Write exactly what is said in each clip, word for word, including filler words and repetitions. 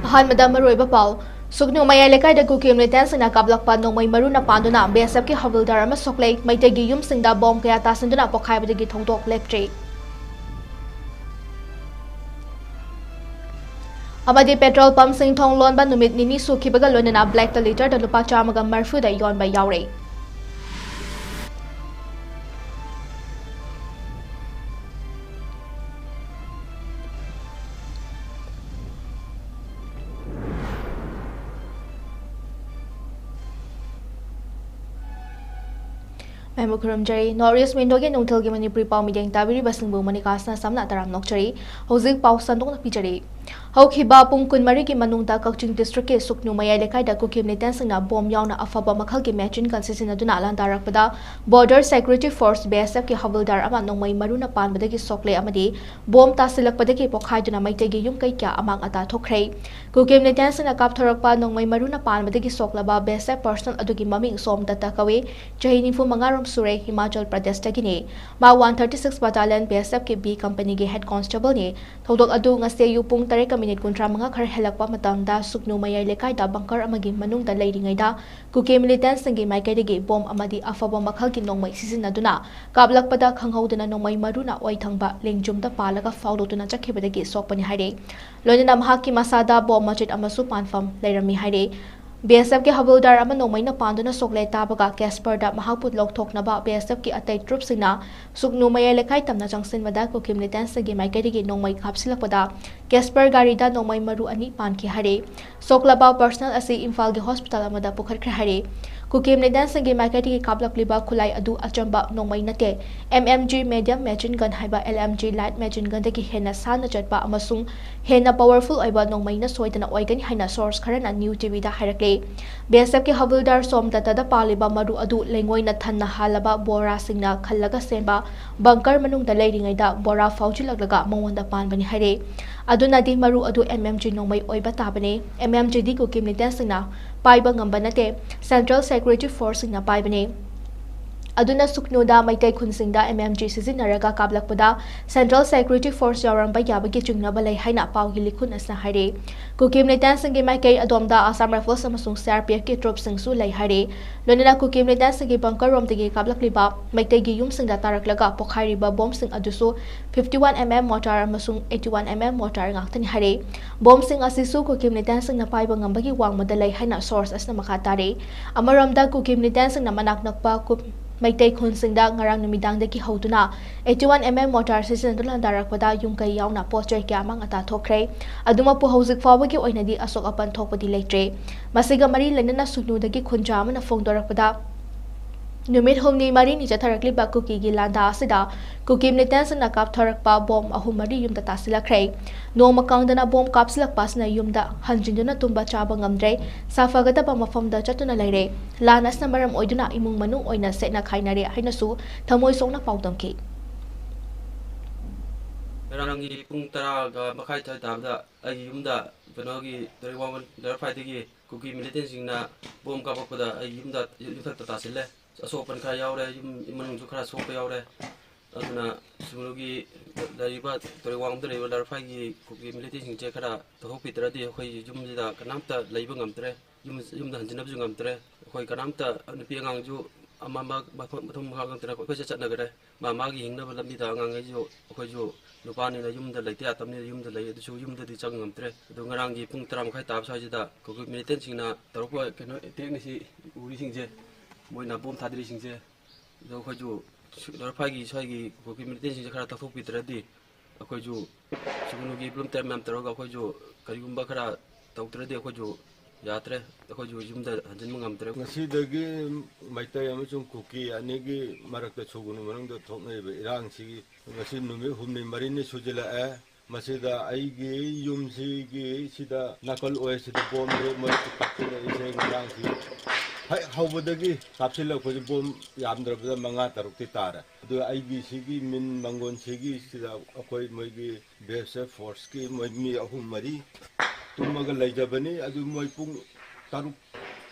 ꯑꯍꯥꯟꯕꯗ ꯃꯔꯨꯑꯣꯏꯕ ꯄꯥꯎ꯫ ꯁꯨꯛꯅꯨ ꯃꯌꯥꯏ ꯂꯩꯀꯥꯏꯗ ꯀꯨꯀꯤ ꯃꯤꯂꯤꯇꯦꯟꯁꯤꯡꯅ ꯀꯥꯞꯂꯛꯄ ꯅꯣꯡꯃꯩ ꯃꯔꯨꯅ ꯄꯥꯟꯗꯨꯅ ꯕꯤ ꯑꯦꯁ ꯑꯦꯐꯀꯤ ꯍꯕꯤꯜꯗꯥꯔ ꯑꯃ ꯁꯣꯛꯂꯦ꯫ ꯃꯩꯇꯩꯒꯤ ꯌꯨꯝꯁꯤꯡꯗ ꯕꯣꯝ ꯀꯌꯥ ꯇꯥꯁꯤꯟꯗꯨꯅ ꯄꯣꯈꯥꯏꯕꯗꯒꯤ ꯊꯧꯗꯣꯛ ꯂꯦꯞꯇ꯭ꯔꯤ꯫ ꯑꯃꯗꯤ ꯄꯦꯇ꯭ꯔꯣꯜ ꯄꯝꯁꯤꯡ ꯊꯣꯡ ꯂꯣꯟꯕ ꯅꯨꯃꯤꯠ ꯅꯤꯅꯤ ꯁꯨꯈꯤꯕꯒ ꯂꯣꯏꯅꯅ ꯕ꯭ꯂꯦꯛꯇ ꯂꯤꯇꯔꯗ ꯂꯨꯄꯥ ꯆꯥꯝꯃꯒ ꯃꯔꯤꯐꯨꯗ ꯌꯣꯟꯕ ꯌꯥꯎꯔꯦ꯫ ꯃꯌꯥꯝꯕꯨ ꯈꯨꯔꯨꯝꯖꯔꯤ꯫ North East Windowꯒꯤ ꯅꯨꯡꯊꯤꯜꯒꯤ ꯃꯅꯤꯄꯨꯔꯤ ꯄꯥꯎ ꯃꯤꯠꯌꯦꯡ ꯇꯥꯕꯤꯔꯤꯕꯁꯤꯡꯕꯨ ꯃꯣꯅꯤꯀꯥꯁꯅ ꯁꯝꯅ ꯇꯔꯥꯝꯅ ꯑꯣꯛꯆꯔꯤ꯫ ꯍꯧꯖꯤꯛ ꯄꯥꯎ ꯁꯟꯗꯣꯛꯅ ꯄꯤꯖꯔꯤ꯫ ꯍꯧꯈꯤꯕ ꯄꯨꯡ ꯀꯨꯟꯃꯔꯤꯒꯤ ꯃꯅꯨꯡꯗ ꯀꯛꯆꯤꯡ districtꯀꯤ ꯁꯨꯛꯅꯨ ꯃꯌꯥꯏ ꯂꯩꯀꯥꯏꯗ ꯀꯨꯀꯤ ꯃꯤꯂꯤꯇꯦꯟꯁꯤꯡꯅ ꯕꯣꯝ ꯌꯥꯎꯅ ꯑꯐꯕ ꯃꯈꯜꯒꯤ machine gun ꯁꯤꯖꯤꯟꯅꯗꯨꯅ ꯂꯥꯟꯗꯥꯔꯛꯄꯗ Border Security Force, B S Fꯀꯤ ꯍꯕꯤꯜꯗꯥꯔ ꯑꯃ ꯅꯣꯡꯃꯩ ꯃꯔꯨꯅ ꯄꯥꯟꯕꯗꯒꯤ ꯁꯣꯛꯂꯦ ꯑꯃꯗꯤ ꯕꯣꯝ ꯇꯥꯁꯤꯜꯂꯛꯄꯗꯒꯤ ꯄꯣꯈꯥꯏꯗꯨꯅ ꯃꯩꯇꯩꯒꯤ ꯌꯨꯝ ꯀꯩ ꯀꯌꯥ ꯑꯃꯥꯡ ꯑꯇꯥ ꯊꯣꯛꯈ꯭ꯔꯦ꯫ ꯀꯨꯀꯤ ꯃꯤꯂꯤꯇꯦꯟꯁꯤꯡꯅ ꯀꯥꯞꯊꯣꯔꯛꯄ ꯅꯣꯡꯃꯩ ꯃꯔꯨꯅ ꯄꯥꯟꯕꯗꯒꯤ ꯁꯣꯛꯂꯕ B S F personnel ꯑꯗꯨꯒꯤ ꯃꯃꯤꯡ ꯁꯣꯝ ꯗꯠꯇ ꯀꯧꯏ꯫ ꯆꯍꯤ ꯅꯤꯐꯨ ꯃꯉꯥ ꯔꯣꯝ ꯁꯨꯔꯦ, ꯍꯤꯃꯥꯆꯜ ꯄ꯭ꯔꯗꯦꯁꯇꯒꯤꯅꯤ꯫ ꯃꯥ one thirty six Battalion B S Fꯀꯤ B companyꯒꯤ head constableꯅꯤ꯫ ꯊꯧꯗꯣꯛ ꯑꯗꯨ ꯉꯁꯤ ꯑꯌꯨꯛ ꯄꯨꯡ ꯇꯔꯦꯠꯀ ꯃꯤꯅꯤꯠ ꯀꯨꯟꯊ꯭ꯔꯥ ꯃꯉꯥ ꯈꯔ ꯍꯦꯜꯂꯛꯄ ꯃꯇꯝꯗ ꯁꯨꯛꯅꯨ ꯃꯌꯥꯏ ꯂꯩꯀꯥꯏꯗ bunker ꯑꯃꯒꯤ ꯃꯅꯨꯡꯗ ꯂꯩꯔꯤꯉꯩꯗ ꯀꯨꯀꯤ ꯃꯤꯂꯤꯇꯦꯟꯁꯤꯡꯒꯤ ꯃꯥꯏꯀꯩꯗꯒꯤ ꯕꯣꯝ ꯑꯃꯗꯤ ꯑꯐꯕ ꯃꯈꯜꯒꯤ ꯅꯣꯡꯃꯩ ꯁꯤꯖꯤꯟꯅꯗꯨꯅ ꯀꯥꯞꯂꯛꯄꯗ ꯈꯪꯍꯧꯗꯅ ꯅꯣꯡꯃꯩ ꯃꯔꯨꯅ ꯑꯣꯏ ꯊꯪꯕ ꯂꯦꯡꯖꯨꯝꯗ ꯄꯥꯜꯂꯒ ꯐꯥꯎꯗꯣꯛꯇꯨꯅ ꯆꯠꯈꯤꯕꯗꯒꯤ ꯁꯣꯛꯄꯅꯤ ꯍꯥꯏꯔꯤ꯫ ꯂꯣꯏꯅꯅ ꯃꯍꯥꯛꯀꯤ ꯃꯁꯥꯗ ꯕꯣꯝ ꯃꯆꯦꯠ ꯑꯃꯁꯨ ꯄꯥꯟꯐꯝ ꯂꯩꯔꯝꯃꯤ ꯍꯥꯏꯔꯤ꯫ B S Fꯀꯤ ꯍꯕꯤꯜꯗꯥꯔ ꯑꯃ ꯅꯣꯡꯃꯩꯅ ꯄꯥꯟꯗꯨꯅ ꯁꯣꯛꯂꯦ ꯇꯥꯕꯒ ꯀꯦꯁꯄꯔꯗ ꯃꯍꯥꯛꯄꯨ ꯂꯧꯊꯣꯛꯅꯕ B S Fꯀꯤ ꯑꯇꯩ ꯇ꯭ꯔꯨꯞꯁꯤꯡꯅ ꯁꯨꯛꯅꯨ ꯃꯌꯥꯏ ꯂꯩꯀꯥꯏ ꯇꯝꯅ ꯆꯪꯁꯤꯟꯕꯗ ꯀꯨꯀꯤ ꯃꯤꯂꯤꯇꯦꯟꯁꯤꯡꯒꯤ ꯃꯥꯏꯀꯩꯗꯒꯤ ꯅꯣꯡꯃꯩ ꯀꯥꯞꯁꯤꯜꯂꯛꯄꯗ ꯀꯦꯁꯄꯔ ꯒꯥꯔꯤꯗ ꯅꯣꯡꯃꯩ ꯃꯔꯨ ꯑꯅꯤ ꯄꯥꯟꯈꯤ ꯍꯥꯏꯔꯤ꯫ ꯁꯣꯛꯂꯕ personnel ꯑꯁꯤ ꯏꯝꯐꯥꯜꯒꯤ hospital ꯑꯃꯗ ꯄꯨꯈꯠꯈ꯭ꯔꯦ ꯍꯥꯏꯔꯤ꯫ ꯀꯨꯀꯤ ꯃꯤꯂꯤꯇꯦꯟꯁꯤꯡꯒꯤ ꯃꯥꯏꯀꯩꯗꯒꯤ ꯀꯥꯞꯂꯛꯂꯤꯕ ꯈꯨꯠꯂꯥꯏ ꯑꯗꯨ ꯑꯆꯝꯕ ꯅꯣꯡꯃꯩ ꯅꯠꯇꯦ, M M G medium machine gun ꯍꯥꯏꯕ L M G light machine gunꯗꯒꯤ ꯍꯦꯟꯅ ꯁꯥꯡꯅ ꯆꯠꯄ ꯑꯃꯁꯨꯡ ꯍꯦꯟꯅ powerful ꯑꯣꯏꯕ ꯅꯣꯡꯃꯩꯅ ꯁꯣꯏꯗꯅ ꯑꯣꯏꯒꯅꯤ ꯍꯥꯏꯅ source ꯈꯔꯅ New TVꯗ ꯍꯥꯏꯔꯛꯂꯤ꯫ B S Fꯀꯤ ꯍꯕꯤꯜꯗꯥꯔ ꯁꯣꯝ ꯗꯠꯇꯗ ꯄꯥꯜꯂꯤꯕ ꯃꯔꯨ ꯑꯗꯨ ꯂꯩꯉꯣꯏꯅ ꯊꯟꯅ ꯍꯥꯜꯂꯕ ꯕꯣꯔꯥꯁꯤꯡꯅ ꯈꯜꯂꯒ ꯁꯦꯝꯕ bunker ꯃꯅꯨꯡꯗ ꯂꯩꯔꯤꯉꯩꯗ ꯕꯣꯔꯥ ꯐꯥꯎꯖꯤꯜꯂꯛꯂꯒ ꯃꯉꯣꯟꯗ ꯄꯥꯟꯕꯅꯤ ꯍꯥꯏꯔꯦ꯫ ꯑꯗꯨꯅꯗꯤ ꯃꯔꯨ ꯑꯗꯨ M M G ꯅꯣꯡꯃꯩ ꯑꯣꯏꯕ ꯇꯥꯕꯅꯤ꯫ M M Gꯗꯤ ꯀꯨꯀꯤ ꯃꯤꯂꯤꯇꯦꯟꯁꯤꯡꯅ ꯄꯥꯏꯕ ꯉꯝꯕ ꯅꯠꯇꯦ, Central Security Forceꯁꯤꯡꯅ ꯄꯥꯏꯕꯅꯤ꯫ ꯑꯗꯨꯅ ꯁꯨꯛꯅꯨꯗ ꯃꯩꯇꯩ ꯈꯨꯟꯁꯤꯡꯗ M M G ꯁꯤꯖꯤꯟꯅꯔꯒ ꯀꯥꯞꯂꯛꯄꯗ Central Security Force ꯌꯥꯎꯔꯝꯕ ꯌꯥꯕꯒꯤ ꯆꯤꯡꯅꯕ ꯂꯩ ꯍꯥꯏꯅ ꯄꯥꯎꯒꯤ ꯂꯤꯈꯨꯟ ꯑꯁꯤꯅ ꯍꯥꯏꯔꯤ꯫ ꯀꯨꯀꯤ militantꯁꯤꯡꯒꯤ ꯃꯥꯏꯀꯩ ꯑꯗꯣꯝꯗ Assam Rifles ꯑꯃꯁꯨꯡ C R P F ꯀꯤ troopꯁꯤꯡꯁꯨ ꯂꯩ ꯍꯥꯏꯔꯤ꯫ ꯂꯣꯏꯅꯅ ꯀꯨꯀꯤ militantꯁꯤꯡꯒꯤ bunkerꯔꯣꯝꯗꯒꯤ ꯀꯥꯞꯂꯛꯂꯤꯕ ꯃꯩꯇꯩꯒꯤ ꯌꯨꯝꯁꯤꯡꯗ ꯇꯥꯔꯛꯂꯒ ꯄꯣꯈꯥꯏꯔꯤꯕ ꯕꯣꯝꯁꯤꯡ ꯑꯗꯨꯁꯨ fifty one M M mortar ꯑꯃꯁꯨꯡ eighty one M M mortar ꯉꯥꯛꯇꯅꯤ ꯍꯥꯏꯔꯤ꯫ ꯕꯣꯝꯁꯤꯡ ꯑꯁꯤꯁꯨ ꯀꯨꯀꯤ militantꯁꯤꯡꯅ ꯄꯥꯏꯕ ꯉꯝꯕꯒꯤ ꯋꯥꯡꯃꯗ ꯂꯩ ꯍꯥꯏꯅ source ꯑꯁꯤꯅ ꯃꯈꯥ ꯇꯥꯔꯤ꯫ ꯑꯃꯔꯣꯝꯗ ꯀꯨꯀꯤ militantꯁꯤꯡꯅ ꯃꯅꯥꯛ ꯅꯛꯄ ꯀꯨ-, ꯃꯩꯇꯩ ꯈꯨꯟꯁꯤꯡꯗ ꯉꯔꯥꯡ ꯅꯨꯃꯤꯗꯥꯡꯗꯒꯤ ꯍꯧꯗꯨꯅ eighty one M M mortar ꯁꯤꯖꯤꯟꯅꯗꯨꯅ ꯂꯥꯟꯗꯥꯔꯛꯄꯗ ꯌꯨꯝ ꯀꯩ ꯌꯥꯎꯅ ꯄꯣꯠ ꯆꯩ ꯀꯌꯥ ꯑꯃꯥꯡ ꯑꯇꯥ ꯊꯣꯛꯈ꯭ꯔꯦ꯫ ꯑꯗꯨꯃꯛꯄꯨ ꯍꯧꯖꯤꯛ ꯐꯥꯎꯕꯒꯤ ꯑꯣꯏꯅꯗꯤ ꯑꯁꯣꯛ ꯑꯄꯟ ꯊꯣꯛꯄꯗꯤ ꯂꯩꯇ꯭ꯔꯦ꯫ ꯃꯁꯤꯒ ꯃꯔꯤ ꯂꯩꯅꯅ ꯁꯨꯛꯅꯨꯗꯒꯤ ꯈꯨꯟꯖꯥ ꯑꯃꯅ ꯐꯣꯡꯗꯣꯔꯛꯄꯗ, ꯅꯨꯃꯤꯠ ꯍꯨꯝꯅꯤ ꯃꯔꯤꯅꯤ ꯆꯠꯊꯔꯛꯂꯤꯕ ꯀꯨꯀꯤꯒꯤ ꯂꯥꯟꯗꯥ ꯑꯁꯤꯗ ꯀꯨꯀꯤ militantꯁꯤꯡꯅ ꯀꯥꯞꯊꯔꯛꯄ ꯕꯣꯝ ꯑꯍꯨꯝ ꯃꯔꯤ ꯌꯨꯝꯗ ꯇꯥꯁꯤꯜꯂꯛꯈ꯭ꯔꯦ꯫ ꯅꯣꯡꯃ ꯀꯥꯡꯗꯅ ꯕꯣꯝ ꯀꯥꯞꯁꯤꯜꯂꯛꯄ ꯑꯁꯤꯅ ꯌꯨꯝꯗ ꯍꯟꯖꯤꯟꯗꯨꯅ ꯇꯨꯝꯕ ꯆꯥꯕ ꯉꯝꯗ꯭ꯔꯦ, ꯁꯥꯐꯒꯗꯕ ꯃꯐꯝꯗ ꯆꯠꯇꯨꯅ ꯂꯩꯔꯦ꯫ ꯂꯥꯟ ꯑꯁꯤꯅ ꯃꯔꯝ ꯑꯣꯏꯗꯨꯅ ꯏꯃꯨꯡ ꯃꯅꯨꯡ ꯑꯣꯏꯅ ꯁꯦꯠꯅ ꯈꯥꯏꯅꯔꯦ ꯍꯥꯏꯅꯁꯨ ꯊꯃꯣꯏ ꯁꯣꯛꯅ ꯄꯥꯎꯗꯝꯈꯤ꯫ ꯉꯔꯥꯡꯒꯤ ꯄꯨꯡ ꯇꯔꯥꯒ ꯃꯈꯥꯏ ꯁ꯭ꯋꯥꯏ ꯇꯥꯕꯗ ꯑꯩꯒꯤ ꯌꯨꯝꯗ ꯀꯩꯅꯣꯒꯤ ꯇꯨꯔꯦꯜ ꯋꯥꯡꯃ ꯗꯔꯐꯥꯏꯗꯒꯤ ꯀꯨꯀꯤ militantꯁꯤꯡꯅ ꯕꯣꯝ ꯀꯥꯞꯄꯛꯄꯗ ꯑꯩꯒꯤ ꯌꯨꯝꯗ, ꯌꯨꯝꯊꯛꯇ ꯇꯥꯁꯤꯜꯂꯦ꯫ ꯑꯁꯣꯛ ꯑꯄꯟ ꯈꯔ ꯌꯥꯎꯔꯦ, ꯌꯨꯝ ꯃꯅꯨꯡꯁꯨ ꯈꯔ ꯁꯣꯛꯄ ꯌꯥꯎꯔꯦ꯫ ꯑꯗꯨꯅ ꯁꯨꯒꯅꯨꯒꯤ ꯂꯩꯔꯤꯕ ꯇꯨꯔꯦꯜ ꯋꯥꯡꯃꯗ ꯂꯩꯔꯤꯕ ꯗꯔꯐꯥꯏꯒꯤ ꯀꯨꯀꯤ militantꯁꯤꯡꯁꯦ ꯈꯔ ꯇꯧꯊꯣꯛꯄꯤꯗ꯭ꯔꯗꯤ ꯑꯩꯈꯣꯏ ꯌꯨꯝꯁꯤꯗ ꯀꯅꯥꯝꯇ ꯂꯩꯕ ꯉꯝꯗ꯭ꯔꯦ, ꯌꯨꯝ, ꯌꯨꯝꯗ ꯍꯟꯖꯤꯟꯅꯕꯁꯨ ꯉꯝꯗ꯭ꯔꯦ꯫ ꯑꯩꯈꯣꯏ ꯀꯅꯥꯝꯇ, ꯅꯨꯄꯤ ꯑꯉꯥꯡꯁꯨ ꯑꯃ ꯑꯃ ꯃꯐꯝ, ꯃꯐꯝ ꯃꯈꯥ ꯈꯪꯗꯅ ꯑꯩꯈꯣꯏ ꯆꯠ ꯆꯠꯅꯈ꯭ꯔꯦ꯫ ꯃꯥ ꯃꯥꯒꯤ ꯍꯤꯡꯅꯕ ꯂꯝꯕꯤꯗ ꯑꯉꯥꯡꯈꯩꯁꯨ, ꯑꯩꯈꯣꯏꯁꯨ ꯅꯨꯄꯥꯅꯤꯅ ꯌꯨꯝꯗ ꯂꯩꯇ ꯌꯥꯗꯕꯅꯤꯅ ꯌꯨꯝꯗ ꯂꯩ, ꯑꯗꯨꯁꯨ ꯌꯨꯝꯗꯗꯤ ꯆꯪ ꯉꯝꯗ꯭ꯔꯦ꯫ ꯑꯗꯨ ꯉꯔꯥꯡꯒꯤ ꯄꯨꯡ ꯇꯔꯥ ꯃꯈꯥꯏ ꯇꯥꯕ ꯁ꯭ꯋꯥꯏꯁꯤꯗ ꯀꯨꯀꯤ militantꯁꯤꯡꯅ ꯇꯧꯔꯛꯄ ꯀꯩꯅꯣ attackꯅꯤ ꯁꯤ ꯎꯔꯤꯁꯤꯡꯁꯦ, ꯃꯣꯏꯅ ꯕꯣꯝ ꯊꯥꯗꯔꯤꯁꯤꯡꯁꯦ꯫ ꯑꯗꯣ ꯑꯩꯈꯣꯏꯁꯨ ꯁꯨ-, ꯗꯔꯐꯥꯏꯒꯤ ꯁ꯭ꯋꯥꯏꯒꯤ ꯀꯨꯀꯤ militantꯁꯤꯡꯁꯦ ꯈꯔ ꯇꯧꯊꯣꯛꯄꯤꯗ꯭ꯔꯗꯤ ꯑꯩꯈꯣꯏꯁꯨ ꯁꯨꯒꯅꯨꯒꯤ volunteer ꯃꯌꯥꯝ ꯇꯧꯔꯒ ꯑꯩꯈꯣꯏꯁꯨ ꯀꯔꯤꯒꯨꯝꯕ ꯈꯔ ꯇꯧꯗ꯭ꯔꯗꯤ ꯑꯩꯈꯣꯏꯁꯨ ꯌꯥꯗ꯭ꯔꯦ, ꯑꯩꯈꯣꯏꯁꯨ ꯌꯨꯝꯗ ꯍꯟꯖꯤꯟꯕ ꯉꯝꯗ꯭ꯔꯦ꯫ ꯉꯁꯤꯗꯒꯤ ꯃꯩꯇꯩ ꯑꯃꯁꯨꯡ ꯀꯨꯀꯤ ꯑꯅꯤꯒꯤ ꯃꯔꯛꯇ ꯁꯨꯒꯅꯨ ꯃꯅꯨꯡꯗ ꯊꯣꯛꯅꯔꯤꯕ ꯏꯔꯥꯡꯁꯤꯒꯤ ꯉꯁꯤ ꯅꯨꯃꯤꯠ ꯍꯨꯝꯅꯤ ꯃꯔꯤꯅꯤ ꯁꯨꯖꯤꯜꯂꯛꯑꯦ꯫ ꯃꯁꯤꯗ ꯑꯩꯒꯤ ꯌꯨꯝꯁꯤꯒꯤ ꯁꯤꯗ ꯅꯥꯀꯜ ꯑꯣꯏꯁꯤꯗ ꯕꯣꯝꯁꯦ ꯃꯣꯏ ꯀꯥꯞꯁꯤꯜꯂꯛꯏꯁꯦ ꯉꯔꯥꯡꯁꯤ ꯍꯦꯛ ꯍꯧꯕꯗꯒꯤ ꯀꯥꯞꯁꯤꯜꯂꯛꯄꯁꯦ ꯕꯣꯝ ꯌꯥꯝꯗ꯭ꯔꯕꯗ ꯃꯉꯥ ꯇꯔꯨꯛꯇꯤ ꯇꯥꯔꯦ꯫ ꯑꯗꯨ ꯑꯩꯒꯤ ꯁꯤꯒꯤ ꯃꯤꯟ ꯃꯪꯒꯣꯟꯁꯤꯒꯤ ꯁꯤꯗ ꯑꯩꯈꯣꯏ ꯃꯣꯏꯒꯤ B S F forceꯀꯤ ꯃꯣꯏ ꯃꯤ ꯑꯍꯨꯝ ꯃꯔꯤ ꯇꯨꯝꯃꯒ ꯂꯩꯖꯕꯅꯤ꯫ ꯑꯗꯨ ꯃꯣꯏ ꯄꯨꯡ ꯇꯔꯨꯛ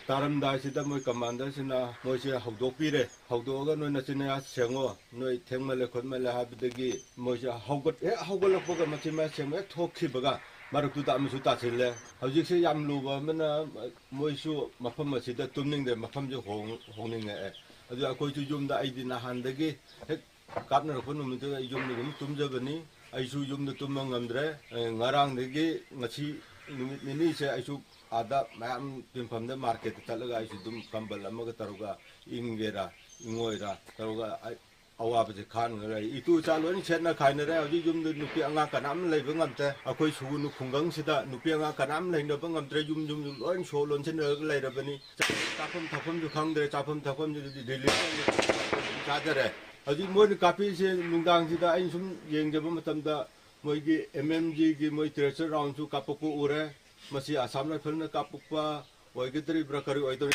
ꯇꯥꯔꯝꯗꯥꯏꯁꯤꯗ ꯃꯣꯏ ꯀꯃꯥꯟꯗꯔꯁꯤꯅ ꯃꯣꯏꯁꯦ ꯍꯧꯗꯣꯛꯄꯤꯔꯦ꯫ ꯍꯧꯗꯣꯛꯑꯒ "ꯅꯣꯏ ꯅꯆꯤꯟ ꯅꯌꯥ ꯁꯦꯡꯉꯣ, ꯅꯣꯏ ꯊꯦꯡꯃꯜꯂꯦ ꯈꯣꯠꯃꯜꯂꯦ" ꯍꯥꯏꯕꯗꯒꯤ ꯃꯣꯏꯁꯦ ꯍꯧꯒꯠ-, ꯍꯦꯛ ꯍꯧꯒꯠꯂꯛꯄꯒ ꯃꯆꯤꯟ ꯃꯌꯥ ꯁꯦꯡꯕ ꯍꯦꯛ ꯊꯣꯛꯈꯤꯕꯒ ꯃꯔꯛꯇꯨꯗ ꯑꯃꯁꯨ ꯇꯥꯁꯤꯜꯂꯦ꯫ ꯍꯧꯖꯤꯛꯁꯦ ꯌꯥꯝ ꯂꯨꯕ ꯑꯃꯅ, ꯃꯣꯏꯁꯨ ꯃꯐꯝ ꯑꯁꯤꯗ ꯇꯨꯝꯅꯤꯡꯗ꯭ꯔꯦ, ꯃꯐꯝꯁꯦ ꯍꯣꯡ-, ꯍꯣꯡꯅꯤꯡꯉꯛꯑꯦ꯫ ꯑꯗꯨ ꯑꯩꯈꯣꯏꯁꯨ ꯌꯨꯝꯗ, ꯑꯩꯗꯤ ꯅꯍꯥꯟꯗꯒꯤ ꯍꯦꯛ ꯀꯥꯞꯅꯔꯛꯄ ꯅꯨꯃꯤꯠꯇꯨꯗ ꯑꯩ ꯌꯨꯝꯗ ꯑꯗꯨꯝ ꯇꯨꯝꯖꯕꯅꯤ꯫ ꯑꯩꯁꯨ ꯌꯨꯝꯗ ꯇꯨꯝꯕ ꯉꯝꯗ꯭ꯔꯦ꯫ ꯑꯦ, ꯉꯔꯥꯡꯗꯒꯤ ꯉꯁꯤ ꯅꯨꯃꯤꯠ ꯅꯤꯅꯤꯁꯦ ꯑꯩꯁꯨ ꯑꯥꯗ ꯃꯌꯥꯝ ꯇꯤꯟꯐꯝꯗ ꯃꯥꯔꯀꯦꯠꯇ ꯆꯠꯂꯒ ꯑꯩꯁꯨ ꯑꯗꯨꯝ ꯀꯝꯕꯜ ꯑꯃꯒ ꯇꯧꯔꯒ ꯏꯪꯒꯦꯔꯥ ꯏꯪꯉꯣꯏꯔꯥ ꯇꯧꯔꯒ ꯑꯩ ꯑꯋꯥꯕꯁꯦ ꯈꯥꯡꯉꯒ ꯂꯩ꯫ ꯏꯇꯨ ꯏꯆꯥ ꯂꯣꯏꯅ ꯁꯦꯠꯅ ꯈꯥꯏꯅꯔꯦ꯫ ꯍꯧꯖꯤꯛ ꯌꯨꯝꯗ ꯅꯨꯄꯤ ꯑꯉꯥꯡ ꯀꯅꯥꯝ ꯂꯩꯕ ꯉꯝꯗ꯭ꯔꯦ꯫ ꯑꯩꯈꯣꯏ ꯁꯨꯒꯨꯅꯨ ꯈꯨꯡꯒꯪꯁꯤꯗ ꯅꯨꯄꯤ ꯑꯉꯥꯡ ꯀꯅꯥꯝ ꯂꯩꯅꯕ ꯉꯝꯗ꯭ꯔꯦ꯫ ꯌꯨꯝ ꯌꯨꯝ ꯂꯣꯏ ꯁꯣ ꯂꯣꯟꯁꯤꯟꯅꯔꯒ ꯂꯩꯔꯕꯅꯤ꯫ ꯆꯥꯐꯝ ꯊꯛꯐꯝꯁꯨ ꯈꯪꯗ꯭ꯔꯦ꯫ ꯆꯥꯐꯝ ꯊꯛꯐꯝꯁꯤꯗꯤ ꯔꯤꯂꯤꯐ ꯑꯣꯏꯅ ꯑꯗꯨꯝ ꯆꯥꯖꯔꯦ꯫ ꯍꯧꯖꯤꯛ ꯃꯣꯏꯅ ꯀꯥꯞꯄꯤꯁꯦ ꯅꯨꯡꯗꯥꯡꯁꯤꯗ ꯑꯩꯅ ꯁꯨꯝ ꯌꯦꯡꯖꯕ ꯃꯇꯝꯗ ꯃꯣꯏꯒꯤ ꯑꯦꯝ ꯑꯦꯝ ꯖꯤꯒꯤ ꯃꯣꯏ ꯇ꯭ꯔꯦꯁꯔ ꯔꯥꯎꯟꯁꯨ ꯀꯥꯞꯄꯛꯄ ꯎꯔꯦ꯫ ꯃꯁꯤ ꯑꯁꯥꯝ ꯔꯥꯏꯐꯜꯅ ꯀꯥꯞꯄꯛꯄ ꯑꯣꯏꯒꯗ꯭ꯔꯤꯕ꯭ꯔꯥ ꯀꯔꯤ ꯑꯣꯏꯗꯣꯔꯤ,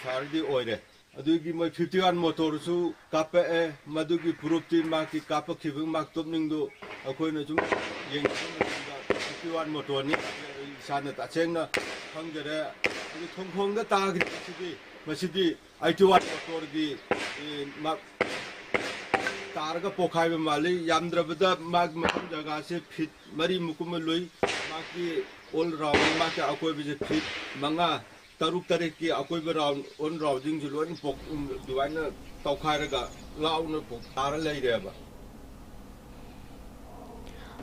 ꯐꯥꯌꯔꯗꯤ ꯑꯣꯏꯔꯦ꯫ ꯑꯗꯨꯒꯤ ꯃꯣꯏ ꯐꯤꯐꯇꯤ ꯋꯥꯟ ꯃꯣꯇꯣꯔꯁꯨ ꯀꯥꯞꯄꯛꯑꯦ꯫ ꯃꯗꯨꯒꯤ ꯄ꯭ꯔꯨꯐꯇꯤ ꯃꯍꯥꯛꯀꯤ ꯀꯥꯞꯄꯛꯈꯤꯕ ꯃꯥꯔꯛ ꯇꯣꯞꯅꯤꯡꯗꯨ ꯑꯩꯈꯣꯏꯅ ꯁꯨꯝ ꯌꯦꯡꯕ ꯃꯇꯝꯗ ꯐꯤꯐꯇꯤ ꯋꯥꯟ ꯃꯣꯇꯣꯔꯅꯤ꯫ ꯏꯁꯥꯅ ꯇꯁꯦꯡꯅ ꯈꯪꯖꯔꯦ꯫ ꯑꯗꯨ ꯊꯣꯡꯈꯣꯡꯗ ꯇꯥꯈ꯭ꯔꯤꯕꯁꯤꯗꯤ, ꯃꯁꯤꯗꯤ ꯑꯩꯠꯇꯤ ꯋꯥꯟ ꯃꯣꯇꯣꯔꯒꯤ, ꯑꯦ, ꯃꯥ-, ꯇꯥꯔꯒ ꯄꯣꯛꯈꯥꯏꯕ ꯃꯥꯜꯂꯤ꯫ ꯌꯥꯝꯗ꯭ꯔꯕꯗ ꯃꯥꯒꯤ ꯃꯐꯝ ꯖꯒꯥꯁꯦ ꯐꯤꯠ ꯃꯔꯤꯃꯨꯛ ꯀꯨꯝꯕ ꯂꯨꯏ꯫ ꯃꯥꯒꯤ ꯑꯣꯜ ꯔꯥꯎꯟ, ꯃꯥꯒꯤ ꯑꯀꯣꯏꯕꯁꯦ ꯐꯤꯠ ꯃꯉꯥ, ꯇꯔꯨꯛ, ꯇꯔꯦꯠꯀꯤ ꯑꯀꯣꯏꯕ ꯔꯥꯎꯟ, ꯑꯣꯜ ꯔꯥꯎꯟꯁꯤꯡꯁꯦ ꯂꯣꯏꯅ ꯄꯣꯛ-, ꯑꯗꯨꯃꯥꯏꯅ ꯇꯧꯈꯥꯏꯔꯒ ꯂꯥꯎꯅ ꯄꯣꯛ-, ꯇꯥꯔ ꯂꯩꯔꯦꯕ꯫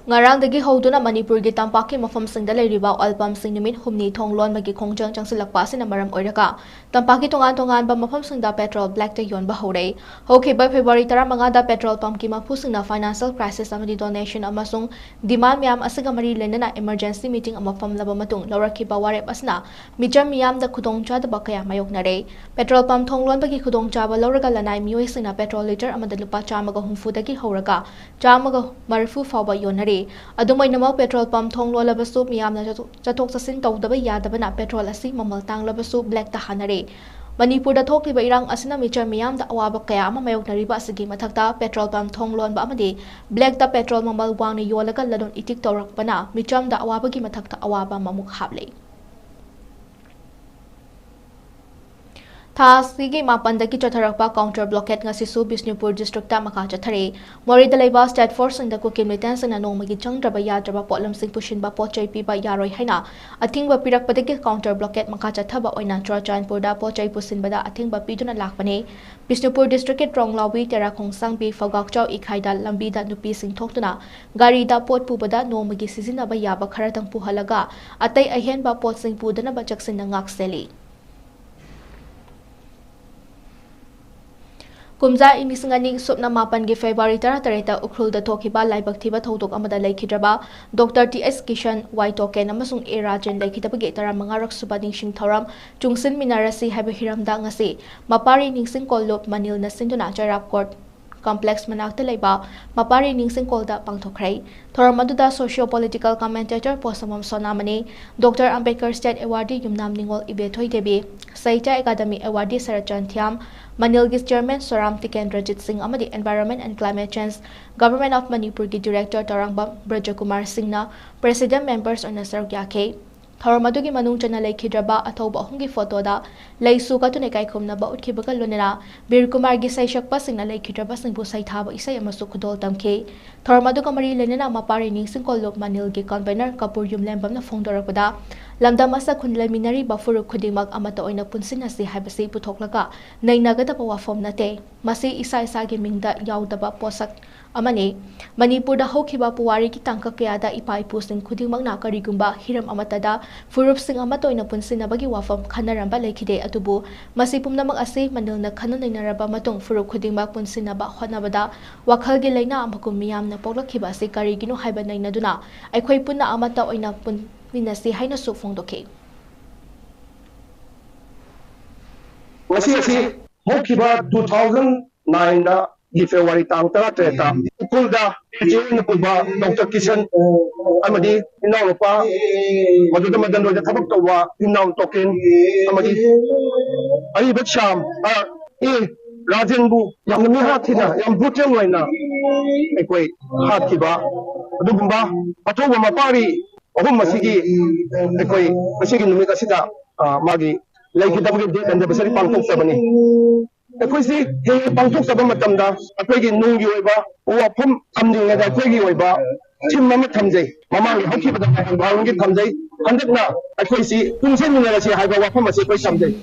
ꯉꯔꯥꯡꯗꯒꯤ ꯍꯧꯗꯨꯅ ꯃꯅꯤꯄꯨꯔꯒꯤ ꯇꯝꯄꯥꯛꯀꯤ ꯃꯐꯝꯁꯤꯡꯗ ꯂꯩꯔꯤꯕ ꯑꯣꯏꯜ ꯄꯝꯁꯤꯡ ꯅꯨꯃꯤꯠ ꯍꯨꯝꯅꯤ ꯊꯣꯡ ꯂꯣꯟꯕꯒꯤ ꯈꯣꯡꯖꯪ ꯆꯪꯁꯤꯜꯂꯛꯄ ꯑꯁꯤꯅ ꯃꯔꯝ ꯑꯣꯏꯔꯒ ꯇꯝꯄꯥꯛꯀꯤ ꯇꯣꯉꯥꯟ ꯇꯣꯉꯥꯟꯕ ꯃꯐꯝꯁꯤꯡꯗ ꯄꯦꯇ꯭ꯔꯣꯜ ꯕ꯭ꯂꯦꯛꯇ ꯌꯣꯟꯕ ꯍꯧꯔꯦ꯫ ꯍꯧꯈꯤꯕ ꯐꯦꯕ꯭ꯔꯨꯋꯥꯔꯤ ꯇꯔꯥꯃꯉꯥꯗ ꯄꯦꯇ꯭ꯔꯣꯜ ꯄꯝꯀꯤ ꯃꯄꯨꯁꯤꯡꯅ ꯐꯥꯏꯅꯥꯟꯁꯤꯌꯦꯜ ꯀ꯭ꯔꯥꯏꯁꯤꯁ ꯑꯃꯗꯤ ꯗꯣꯅꯦꯁꯟ ꯑꯃꯁꯨꯡ ꯗꯤꯃꯥꯟ ꯃꯌꯥꯝ ꯑꯁꯤꯒ ꯃꯔꯤ ꯂꯩꯅꯅ ꯏꯃꯔꯖꯦꯟꯁꯤ ꯃꯤꯇꯤꯡ ꯑꯃ ꯐꯝꯂꯕ ꯃꯇꯨꯡ ꯂꯧꯔꯛꯈꯤꯕ ꯋꯥꯔꯦꯞ ꯑꯁꯤꯅ ꯃꯤꯆꯝ ꯃꯤꯌꯥꯝꯗ ꯈꯨꯗꯣꯡꯆꯥꯗꯕ ꯀꯌꯥ ꯃꯥꯌꯣꯛꯅꯔꯦ꯫ ꯄꯦꯇ꯭ꯔꯣꯜ ꯄꯝ ꯊꯣꯡ ꯂꯣꯟꯕꯒꯤ ꯈꯨꯗꯣꯡꯆꯥꯕ ꯂꯧꯔꯒ ꯂꯅꯥꯏ ꯃꯤꯑꯣꯏꯁꯤꯡꯅ ꯄꯦꯇ꯭ꯔꯣꯜ ꯂꯤꯇꯔ ꯑꯃꯗ ꯂꯨꯄꯥ ꯆꯥꯝꯃꯒ ꯍꯨꯝꯐꯨꯗꯒꯤ ꯍꯧꯔꯒ ꯆꯥꯝꯃꯒ ꯃꯔꯤꯐꯨ ꯐꯥꯎꯕ ꯌꯣꯟꯅꯔꯤ꯫ ꯑꯗꯨꯝ ꯑꯣꯏꯅꯃꯛ, ꯄꯦꯇ꯭ꯔꯣꯜ ꯄꯝ ꯊꯣꯡ ꯂꯣꯜꯂꯕꯁꯨ ꯃꯤꯌꯥꯝꯅ ꯆꯠꯊꯣꯛ-, ꯆꯠꯊꯣꯛ ꯆꯠꯁꯤꯟ ꯇꯧꯗꯕ ꯌꯥꯗꯕꯅ ꯄꯦꯇ꯭ꯔꯣꯜ ꯑꯁꯤ ꯃꯃꯜ ꯇꯥꯡꯂꯕꯁꯨ ꯕ꯭ꯂꯦꯛꯇ ꯍꯥꯟꯅꯔꯤ꯫ ꯃꯅꯤꯄꯨꯔꯗ ꯊꯣꯛꯂꯤꯕ ꯏꯔꯥꯡ ꯑꯁꯤꯅ ꯃꯤꯆꯝ ꯃꯤꯌꯥꯝꯗ ꯑꯋꯥꯕ ꯀꯌꯥ ꯑꯃ ꯃꯥꯌꯣꯛꯅꯔꯤꯕ ꯑꯁꯤꯒꯤ ꯃꯊꯛꯇ ꯄꯦꯇ꯭ꯔꯣꯜ ꯄꯝ ꯊꯣꯡ ꯂꯣꯟꯕ ꯑꯃꯗꯤ ꯕ꯭ꯂꯦꯛꯇ ꯄꯦꯇ꯭ꯔꯣꯜ ꯃꯃꯜ ꯋꯥꯡꯅ ꯌꯣꯜꯂꯒ ꯂꯂꯣꯟ ꯏꯇꯤꯛ ꯇꯧꯔꯛꯄꯅ ꯃꯤꯆꯝꯗ ꯑꯋꯥꯕꯒꯤ ꯃꯊꯛꯇ ꯑꯋꯥꯕ ꯑꯃꯃꯨꯛ ꯍꯥꯞꯂꯤ꯫ ꯊꯥ ꯑꯁꯤꯒꯤ ꯃꯥꯄꯟꯗꯒꯤ ꯆꯠꯊꯔꯛꯄ counter blockade ꯉꯁꯤꯁꯨ ꯕꯤꯁꯅꯨꯄꯨꯔ districtꯇ ꯃꯈꯥ ꯆꯠꯊꯔꯤ꯫ ꯃꯣꯔꯦꯗ ꯂꯩꯕ state forceꯁꯤꯡꯗ ꯀꯨꯀꯤ militantꯁꯤꯡꯅ ꯅꯣꯡꯃꯒꯤ ꯆꯪꯗ꯭ꯔꯕ ꯌꯥꯗ꯭ꯔꯕ ꯄꯣꯠꯂꯝꯁꯤꯡ ꯄꯨꯁꯤꯟꯕ ꯄꯣꯠ ꯆꯩ ꯄꯤꯕ ꯌꯥꯔꯣꯏ ꯍꯥꯏꯅ ꯑꯊꯤꯡꯕ ꯄꯤꯔꯛꯄꯗꯒꯤ counter blockade ꯃꯈꯥ ꯆꯠꯊꯕ ꯑꯣꯏꯅ ꯆꯨꯔꯆꯥꯟꯄꯨꯔꯗ ꯄꯣꯠ ꯆꯩ ꯄꯨꯁꯤꯟꯕꯗ ꯑꯊꯤꯡꯕ ꯄꯤꯗꯨꯅ ꯂꯥꯛꯄꯅꯤ꯫ ꯕꯤꯁꯅꯨꯄꯨꯔ districtꯀꯤ ꯇ꯭ꯔꯣꯡꯂꯥꯎꯕꯤ, ꯇꯦꯔꯥꯈꯣꯡꯁꯥꯡꯕꯤ, ꯐꯧꯒꯥꯛꯆꯥꯎ, ꯏꯈꯥꯏꯗ ꯂꯝꯕꯤꯗ ꯅꯨꯄꯤꯁꯤꯡ ꯊꯣꯛꯇꯨꯅ ꯒꯥꯔꯤꯗ ꯄꯣꯠ ꯄꯨꯕꯗ ꯅꯣꯡꯃꯒꯤ ꯁꯤꯖꯤꯟꯅꯕ ꯌꯥꯕ ꯈꯔꯇꯪ ꯄꯨꯍꯜꯂꯒ ꯑꯇꯩ ꯑꯍꯦꯟꯕ ꯄꯣꯠꯁꯤꯡ ꯄꯨꯗꯅꯕ ꯆꯦꯛꯁꯤꯟꯅ ꯉꯥꯛꯁꯦꯜꯂꯤ꯫ ꯀꯨꯝꯖꯥ ꯏꯪ ꯂꯤꯁꯤꯡ ꯑꯅꯤ ꯁꯨꯞꯅ ꯃꯥꯄꯟꯒꯤ ꯐꯦꯕ꯭ꯔꯨꯋꯥꯔꯤ ꯇꯔꯥꯇꯔꯦꯠꯇ ꯎꯈ꯭ꯔꯨꯜꯗ ꯊꯣꯛꯈꯤꯕ ꯂꯥꯏꯕꯛ ꯊꯤꯕ ꯊꯧꯗꯣꯛ ꯑꯃꯗ ꯂꯩꯈꯤꯗ꯭ꯔꯕ ꯗꯣꯛꯇꯔ ꯇꯤ ꯑꯦꯁ ꯀꯤꯁꯟ, ꯋꯥꯏ ꯇꯣꯀꯦꯟ ꯑꯃꯁꯨꯡ ꯑꯦ ꯔꯥꯖꯦꯟ ꯂꯩꯈꯤꯗꯕꯒꯤ ꯇꯔꯥꯃꯉꯥꯔꯛ ꯁꯨꯕ ꯅꯤꯡꯁꯤꯡ ꯊꯧꯔꯝ ꯆꯨꯡꯁꯤꯟꯃꯤꯟꯅꯔꯁꯤ ꯍꯥꯏꯕ ꯍꯤꯔꯝꯗ ꯉꯁꯤ ꯃꯄꯥꯔꯤ ꯅꯤꯡꯁꯤꯡ ꯀꯣꯜꯂꯨꯞ ꯃꯅꯤꯜꯅ ꯁꯤꯟꯗꯨꯅ ꯆꯩꯔꯥꯞ ꯀꯣꯔꯠ complex ꯃꯅꯥꯛꯇ ꯂꯩꯕ ꯃꯄꯥꯔꯤ ꯅꯤꯡꯁꯤꯡ ꯀꯣꯜꯗ ꯄꯥꯡꯊꯣꯛꯈ꯭ꯔꯦ꯫ ꯊꯧꯔꯝ ꯑꯗꯨꯗ socio political commentator Poshambam Sonamani, doctor Ambedkar state awardee Yumnam Ningol Ibethoi Devi, Sahitya academy awardee Saratchan Thiyam, ꯃꯅꯤꯜꯒꯤ chairman ꯁꯣꯔꯥꯝ ꯇꯤꯀꯦꯟꯗ꯭ꯔꯖꯤꯠ ꯁꯤꯡ ꯑꯃꯗꯤ Environment and Climate Change Government of ꯃꯅꯤꯄꯨꯔꯒꯤ director ꯇꯧꯔꯥꯡꯕꯝ ꯕ꯭ꯔꯖꯀꯨꯃꯥꯔ ꯁꯤꯡꯅ president members ꯑꯣꯏꯅ ꯁꯔꯨꯛ ꯌꯥꯈꯤ꯫ ꯊꯧꯔꯝ ꯑꯗꯨꯒꯤ ꯃꯅꯨꯡ ꯆꯟꯅ ꯂꯩꯈꯤꯗ꯭ꯔꯕ ꯑꯊꯧꯕ ꯑꯍꯨꯝꯒꯤ ꯐꯣꯇꯣꯗ ꯂꯩꯁꯨ ꯀꯠꯇꯨꯅ ꯏꯀꯥꯏ ꯈꯨꯝꯅꯕ ꯎꯠꯈꯤꯕꯒ ꯂꯣꯏꯅꯅ ꯕꯤꯔ ꯀꯨꯃꯥꯔꯒꯤ ꯁꯩꯁꯛꯄꯁꯤꯡꯅ ꯂꯩꯈꯤꯗ꯭ꯔꯕꯁꯤꯡꯕꯨ ꯁꯩꯊꯥꯕ ꯏꯁꯩ ꯑꯃꯁꯨ ꯈꯨꯗꯣꯜ ꯇꯝꯈꯤ꯫ ꯊꯧꯔꯝ ꯑꯗꯨꯒ ꯃꯔꯤ ꯂꯩꯅꯅ ꯃꯄꯥꯔꯤ ꯅꯤꯡꯁꯤꯡ ꯀꯣꯜꯂꯨꯞ ꯃꯅꯤꯜꯒꯤ convener ꯀꯄꯨꯔ ꯌꯨꯝꯂꯦꯝꯕꯝꯅ ꯐꯣꯡꯗꯣꯔꯛꯄꯗ, ꯂꯝꯗꯝ ꯑꯁꯤꯗ ꯈꯨꯟ ꯂꯩꯃꯤꯟꯅꯔꯤꯕ ꯐꯨꯔꯨꯞ ꯈꯨꯗꯤꯡꯃꯛ ꯑꯃꯠꯇ ꯑꯣꯏꯅ ꯄꯨꯟꯁꯤꯟꯅꯁꯤ ꯍꯥꯏꯕꯁꯤ ꯄꯨꯊꯣꯛꯂꯒ ꯅꯩꯅꯒꯗꯕ ꯋꯥꯐꯝ ꯅꯠꯇꯦ꯫ ꯃꯁꯤ ꯏꯁꯥ ꯏꯁꯥꯒꯤ ꯃꯤꯡꯗ ꯌꯥꯎꯗꯕ ꯄꯣꯠꯁꯛ ꯑꯃꯅꯤ꯫ ꯃꯅꯤꯄꯨꯔꯗ ꯍꯧꯈꯤꯕ ꯄꯨꯋꯥꯔꯤꯒꯤ ꯇꯥꯡꯀꯛ ꯀꯌꯥꯗ ꯏꯄꯥ ꯏꯄꯨꯁꯤꯡ ꯈꯨꯗꯤꯡꯃꯛꯅ ꯀꯔꯤꯒꯨꯝꯕ ꯍꯤꯔꯝ ꯑꯃꯠꯇꯗ ꯐꯨꯔꯨꯞꯁꯤꯡ ꯑꯃꯠꯇ ꯑꯣꯏꯅ ꯄꯨꯟꯁꯤꯟꯅꯕꯒꯤ ꯋꯥꯐꯝ ꯈꯟꯅꯔꯝꯕ ꯂꯩꯈꯤꯗꯦ꯫ ꯑꯗꯨꯕꯨ ꯃꯁꯤ ꯄꯨꯝꯅꯃꯛ ꯑꯁꯤ ꯃꯅꯤꯜꯅ ꯈꯟꯅ ꯅꯩꯅꯔꯕ ꯃꯇꯨꯡ ꯐꯨꯔꯨꯞ ꯈꯨꯗꯤꯡꯃꯛ ꯄꯨꯟꯁꯤꯟꯅꯕ ꯍꯣꯠꯅꯕꯗ ꯋꯥꯈꯜꯒꯤ ꯂꯩꯅꯥ ꯑꯃꯒꯨꯝ ꯃꯤꯌꯥꯝꯅ ꯄꯣꯛꯂꯛꯈꯤꯕ ꯑꯁꯤ ꯀꯔꯤꯒꯤꯅꯣ ꯍꯥꯏꯕ ꯅꯩꯅꯗꯨꯅ ꯑꯩꯈꯣꯏ ꯄꯨꯟꯅ ꯑꯃꯠꯇ ꯑꯣꯏꯅ ꯄꯨꯟꯃꯤꯟꯅꯁꯤ ꯍꯥꯏꯅꯁꯨ ꯐꯣꯡꯗꯣꯛꯈꯤ꯫ ꯉꯁꯤ ꯑꯁꯤ ꯍꯧꯈꯤꯕ two thousand nine ꯒꯤ February ꯇꯥꯡ ꯇꯔꯥꯇꯔꯦꯠꯇ ꯎꯈ꯭ꯔꯨꯜꯗ ꯏꯆꯦ ꯑꯣꯏꯅ ꯄꯨꯕ ꯗꯣꯛꯇꯔ ꯀꯤꯁꯟ ꯑꯃꯗꯤ ꯏꯅꯥꯎꯅꯨꯄꯥ ꯃꯗꯨꯗ ꯃꯗꯟ ꯑꯣꯏꯅ ꯊꯕꯛ ꯇꯧꯕ ꯏꯅꯥꯎ ꯇꯣꯀꯦꯟ ꯑꯃꯗꯤ ꯑꯔꯤꯕ ꯁ꯭ꯌꯥꯝ, ꯑ, ꯑꯦ, ꯔꯥꯖꯦꯟꯕꯨ ꯌꯥꯝꯅ ꯃꯤꯍꯥꯠ ꯊꯤꯅ, ꯌꯥꯝ brutal ꯑꯣꯏꯅ ꯑꯩꯈꯣꯏ ꯍꯥꯠꯈꯤꯕ, ꯑꯗꯨꯒꯨꯝꯕ ꯑꯊꯧꯕ ꯃꯄꯥꯔꯤ ꯑꯍꯨꯝ ꯑꯁꯤꯒꯤ ꯑꯩꯈꯣꯏ ꯉꯁꯤꯒꯤ ꯅꯨꯃꯤꯠ ꯑꯁꯤꯗ, ꯑ, ꯃꯥꯒꯤ ꯂꯩꯈꯤꯗꯕꯒꯤ death anniversary ꯄꯥꯡꯊꯣꯛꯆꯕꯅꯤ꯫ ꯑꯩꯈꯣꯏꯁꯤ ꯍꯦꯛ ꯍꯦꯛ ꯄꯥꯡꯊꯣꯛꯆꯕ ꯃꯇꯝꯗ ꯑꯩꯈꯣꯏꯒꯤ ꯅꯨꯡꯒꯤ ꯑꯣꯏꯕ ꯋꯥꯐꯝ ꯊꯝꯗ꯭ꯔꯤꯉꯩꯗ ꯑꯩꯈꯣꯏꯒꯤ ꯑꯣꯏꯕ ꯊꯤꯝ ꯑꯃ ꯊꯝꯖꯩ꯫ ꯃꯃꯥꯡꯒꯤ ꯍꯧꯈꯤꯕꯗ ꯉꯥꯏꯍꯥꯛ ꯊꯝꯖꯩ꯫ ꯍꯟꯗꯛꯅ ꯑꯩꯈꯣꯏꯁꯤ ꯄꯨꯟꯁꯤꯟꯃꯤꯟꯅꯔꯁꯤ ꯍꯥꯏꯕ ꯋꯥꯐꯝ ꯑꯁꯤ ꯑꯩꯈꯣꯏ ꯊꯝꯖꯩ꯫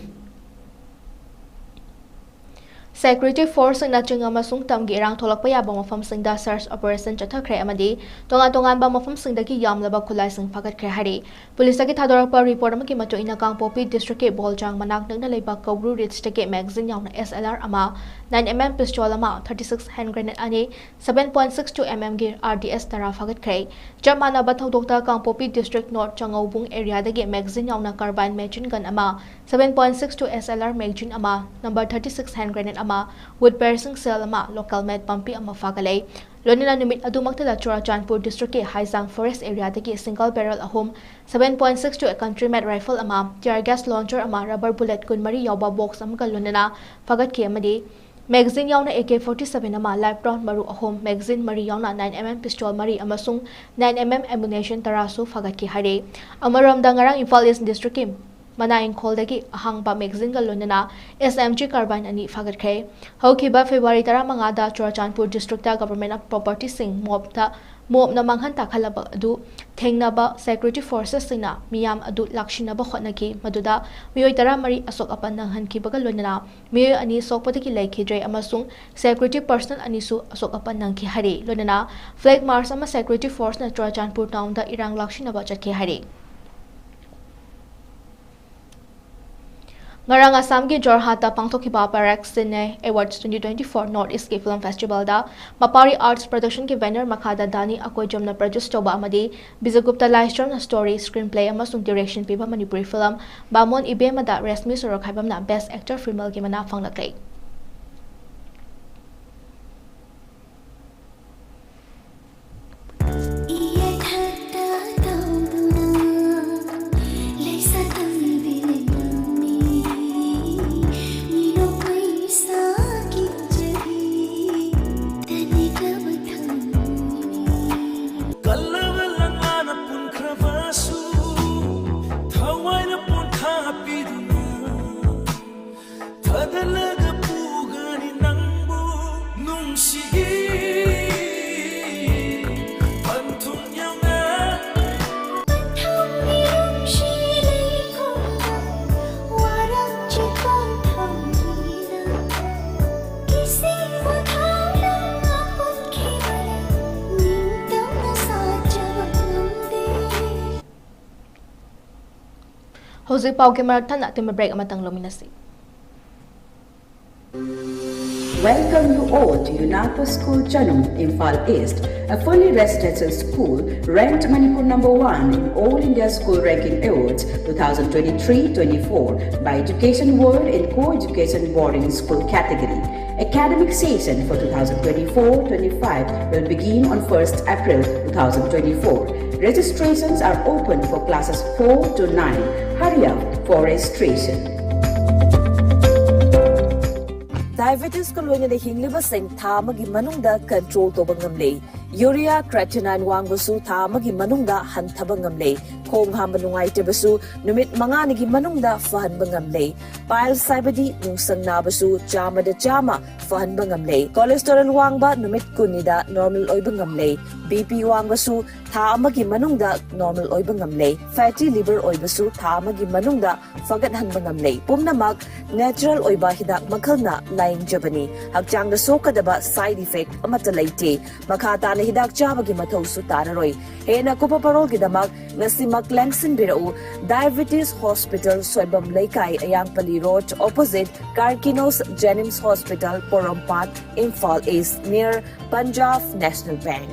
Security forceꯁꯤꯡꯅ ꯆꯤꯡ ꯑꯃꯁꯨꯡ ꯇꯝꯒꯤ ꯏꯔꯥꯡ ꯊꯣꯛꯂꯛꯄ ꯌꯥꯕ ꯃꯐꯝꯁꯤꯡꯗ search operation ꯆꯠꯊꯈ꯭ꯔꯦ ꯑꯃꯗꯤ ꯇꯣꯉꯥꯟ ꯇꯣꯉꯥꯟꯕ ꯃꯐꯝꯁꯤꯡꯗꯒꯤ ꯌꯥꯝꯂꯕ ꯈꯨꯠꯂꯥꯏꯁꯤꯡ ꯐꯥꯒꯠꯈ꯭ꯔꯦ ꯍꯥꯏꯔꯤ꯫ ꯄꯨꯂꯤꯁꯇꯒꯤ ꯊꯥꯗꯣꯔꯛꯄ report ꯑꯃꯒꯤ ꯃꯇꯨꯡ ꯏꯟꯅ, ꯀꯥꯡꯄꯣꯛꯄꯤ districtꯀꯤ ꯕꯣꯜꯖꯥꯡ ꯃꯅꯥꯛ ꯅꯛꯅ ꯂꯩꯕ ꯀꯧꯕ꯭ꯔꯨ ridgeꯇꯒꯤ magazine ꯌꯥꯎꯅ S L R ꯑꯃ, nine M M pistol ꯑꯃ, thirty six hand grenade ꯑꯅꯤ, seven point six two M Mꯒꯤ R D S ꯇꯔꯥ ꯐꯥꯒꯠꯈ꯭ꯔꯦ꯫ ꯆꯞ ꯃꯥꯟꯅꯕ ꯊꯧꯗꯣꯛꯇ ꯀꯥꯡꯄꯣꯛꯄꯤ district north ꯆꯉꯧꯕꯨꯡ areaꯗꯒꯤ magazine ꯌꯥꯎꯅ carbine machine gun ꯑꯃ, seven point six two S L R magazine ꯑꯃ, number thirty six hand grenade ꯑꯃ, wood piercing shell ꯑꯃ, local made ꯄꯥꯝꯕꯤ ꯑꯃ ꯐꯥꯒꯠꯂꯦ꯫ ꯂꯣꯏꯅꯅ ꯅꯨꯃꯤꯠ ꯑꯗꯨꯃꯛꯇꯗ ꯆꯨꯔꯥꯆꯥꯟꯄꯨꯔ districtꯀꯤ ꯍꯥꯏꯖꯥꯡ forest areaꯗꯒꯤ single barrel ꯑꯍꯨꯝ, seven point six two country made rifle ꯑꯃ, tear gas launcher ꯑꯃ, rubber bullet ꯀꯨꯟꯃꯔꯤ ꯌꯥꯎꯕ box ꯑꯃꯒ ꯂꯣꯏꯅꯅ ꯐꯥꯒꯠꯈꯤ ꯑꯃꯗꯤ magazine ꯌꯥꯎꯅ A K forty seven ꯑꯃ, live round ꯃꯔꯨ ꯑꯍꯨꯝ, magazine ꯃꯔꯤ ꯌꯥꯎꯅ nine M M pistol ꯃꯔꯤ ꯑꯃꯁꯨꯡ nine M M ammunition ꯇꯔꯥꯁꯨ ꯐꯥꯒꯠꯈꯤ ꯍꯥꯏꯔꯤ꯫ ꯑꯃꯔꯣꯝꯗ, ꯉꯔꯥꯡ ꯏꯝꯐꯥꯜ East districtꯀꯤ ꯃꯅꯥ ꯏꯪꯈꯣꯜꯗꯒꯤ ꯑꯍꯥꯡꯕ magazineꯒ ꯂꯣꯏꯅꯅ S M G carbine ꯑꯅꯤ ꯐꯥꯒꯠꯈ꯭ꯔꯦ꯫ ꯍꯧꯈꯤꯕ February ꯇꯔꯥꯃꯉꯥꯗ ꯆꯨꯔꯥꯆꯥꯟꯄꯨꯔ districtꯇ government of propertyꯁꯤꯡ mobꯇ, mobꯅ ꯃꯥꯡꯍꯟ ꯇꯥꯛꯍꯜꯂꯕ ꯑꯗꯨ ꯊꯦꯡꯅꯕ security forcesꯁꯤꯡꯅ ꯃꯤꯌꯥꯝ ꯑꯗꯨ ꯂꯥꯛꯁꯤꯟꯅꯕ ꯍꯣꯠꯅꯈꯤ꯫ ꯃꯗꯨꯗ ꯃꯤꯑꯣꯏ ꯇꯔꯥꯃꯔꯤ ꯑꯁꯣꯛ ꯑꯄꯟ ꯅꯪꯍꯟꯈꯤꯕꯒ ꯂꯣꯏꯅꯅ ꯃꯤꯑꯣꯏ ꯑꯅꯤ ꯁꯣꯛꯄꯗꯒꯤ ꯂꯩꯈꯤꯗ꯭ꯔꯦ ꯑꯃꯁꯨꯡ security personnel ꯑꯅꯤꯁꯨ ꯑꯁꯣꯛ ꯑꯄꯟ ꯅꯪꯈꯤ ꯍꯥꯏꯔꯤ꯫ ꯂꯣꯏꯅꯅ flag march ꯑꯃ security forceꯅ ꯆꯨꯔꯥꯆꯥꯟꯄꯨꯔ townꯗ ꯏꯔꯥꯡ ꯂꯥꯛꯁꯤꯟꯅꯕ ꯆꯠꯈꯤ ꯍꯥꯏꯔꯤ꯫ ꯉꯔꯥꯡ ꯑꯁꯥꯝꯒꯤ ꯖꯣꯔꯍꯥꯠꯇ ꯄꯥꯡꯊꯣꯛꯈꯤꯕ Parak Cine Awards twenty twenty-four North Eastꯀꯤ film festivalꯗ ꯃꯄꯥꯔꯤ Arts Productionꯒꯤ banner ꯃꯈꯥꯗ ꯗꯥꯅꯤ ꯑꯀꯣꯏꯖꯝꯅ produce ꯇꯧꯕ ꯑꯃꯗꯤ ꯕꯤꯖꯨꯒꯨꯞꯇ ꯂꯥꯏꯁ꯭ꯔꯝꯅ story, screenplay ꯑꯃꯁꯨꯡ direction ꯄꯤꯕ ꯃꯅꯤꯄꯨꯔꯤ film ꯕꯥꯃꯣꯟ ꯏꯕꯦꯝꯃꯗ ꯔꯦꯁꯃꯤ ꯁꯣꯔꯣꯈꯥꯏꯕꯝꯅ best actor femaleꯒꯤ ꯃꯅꯥ ꯐꯪꯂꯛꯂꯦ꯫ ꯀꯜꯂꯕ ꯂꯪꯂꯥꯅ ꯄꯨꯟꯈ꯭ꯔꯕꯁꯨ, ꯊꯋꯥꯏꯅ ꯄꯣꯟꯊꯥ ꯄꯤꯗꯨꯅ ꯍꯧꯖꯤꯛ ꯄꯥꯎꯒꯤ ꯃꯔꯛ ꯊꯠꯅ ꯑꯇꯦꯟꯕ break ꯑꯃꯇꯪ ꯂꯧꯃꯤꯟꯅꯁꯤ꯫ Welcome you all to UNAPA School Chanung, Imphal East, a fully residential school ranked Manipur number one in All India School Ranking Awards two thousand twenty-three twenty-four by Education World in Co-Education Boarding School category. Academic session for two thousand twenty-four twenty-five will begin on first April two thousand twenty-four. Registrations are open for classes four to nine. Hurry up for registration. Diabetes ꯀ ꯂꯣꯏꯅꯅ ꯍꯤꯡꯂꯤꯕꯁꯤꯡ ꯊꯥ ꯑꯃꯒꯤ ꯃꯅꯨꯡꯗ control ꯇꯧꯕ ꯉꯝꯂꯦ꯫ Urea creatinine ꯋꯥꯡꯕꯁꯨ ꯊꯥ ꯑꯃꯒꯤ ꯃꯅꯨꯡꯗ ꯍꯟꯊꯕ ꯉꯝꯂꯦ꯫ ꯈꯣꯡ ꯍꯥꯝꯕ ꯅꯨꯡꯉꯥꯏꯇꯕꯁꯨ ꯅꯨꯃꯤꯠ ꯃꯉꯥꯅꯤꯒꯤ ꯃꯅꯨꯡꯗ ꯐꯍꯟꯕ ꯉꯝꯂꯦ꯫ Piles ꯍꯥꯏꯕꯗꯤ ꯅꯨꯡꯁꯪ ꯅꯥꯕꯁꯨ ꯆꯥꯝꯃꯗ ꯆꯥꯝꯃ ꯐꯍꯟꯕ ꯉꯝꯂꯦ꯫ Cholesterol ꯋꯥꯡꯕ ꯅꯨꯃꯤꯠ ꯀꯨꯟꯅꯤꯗ normal ꯑꯣꯏꯕ ꯉꯝꯂꯦ꯫ BP ꯋꯥꯡꯕꯁꯨ ꯊꯥ ꯑꯃꯒꯤ ꯃꯅꯨꯡꯗ normal ꯑꯣꯏꯕ ꯉꯝꯂꯦ꯫ Fatty liver ꯑꯣꯏꯕꯁꯨ ꯊꯥ ꯑꯃꯒꯤ ꯃꯅꯨꯡꯗ ꯐꯒꯠꯍꯟꯕ ꯉꯝꯂꯦ꯫ ꯄꯨꯝꯅꯃꯛ natural ꯑꯣꯏꯕ ꯍꯤꯗꯥꯛ ꯃꯈꯜꯅ ꯂꯥꯌꯦꯡꯖꯕꯅꯤ꯫ ꯍꯛꯆꯥꯡꯗ ꯁꯣꯛꯀꯗꯕ side effect ꯑꯃꯠꯇ ꯂꯩꯇꯦ꯫ ꯃꯈꯥ ꯇꯥꯅ ꯍꯤꯗꯥꯛ ꯆꯥꯕꯒꯤ ꯃꯊꯧꯁꯨ ꯇꯥꯔꯔꯣꯏ꯫ ꯍꯦꯟꯅ ꯀꯨꯞꯄ ꯄꯔꯣꯜꯒꯤꯗꯃꯛ ꯉꯁꯤꯃꯛ ꯂꯦꯡꯁꯤꯟꯕꯤꯔꯛꯎ꯫ Diabetes Hospital, ꯁꯣꯏꯕꯝ ꯂꯩꯀꯥꯏ, ꯑꯌꯥꯡꯄꯜꯂꯤ Road, opposite Carkinos Jenims Hospital, Porompat, Imphal East, near Punjab National Bank.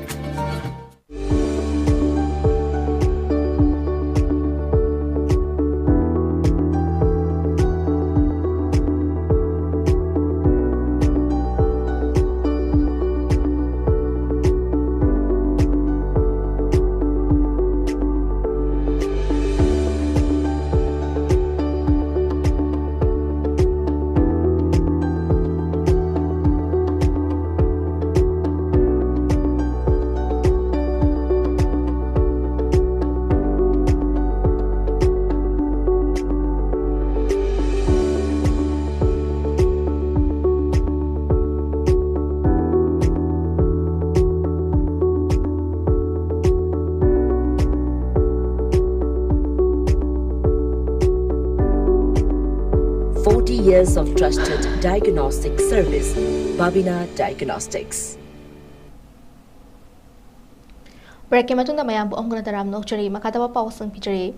Forty years of trusted diagnostic service, Babina Diagnostics. Break ꯀꯤ ꯃꯇꯨꯡꯗ ꯃꯌꯥꯝꯕꯨ ꯑꯃꯨꯛ ꯍꯟꯅ ꯇꯔꯥꯝꯅ ꯑꯣꯛꯆꯔꯤ꯫ ꯃꯈꯥ ꯇꯥꯕ ꯄꯥꯎꯁꯤꯡ ꯄꯤꯖꯔꯤ꯫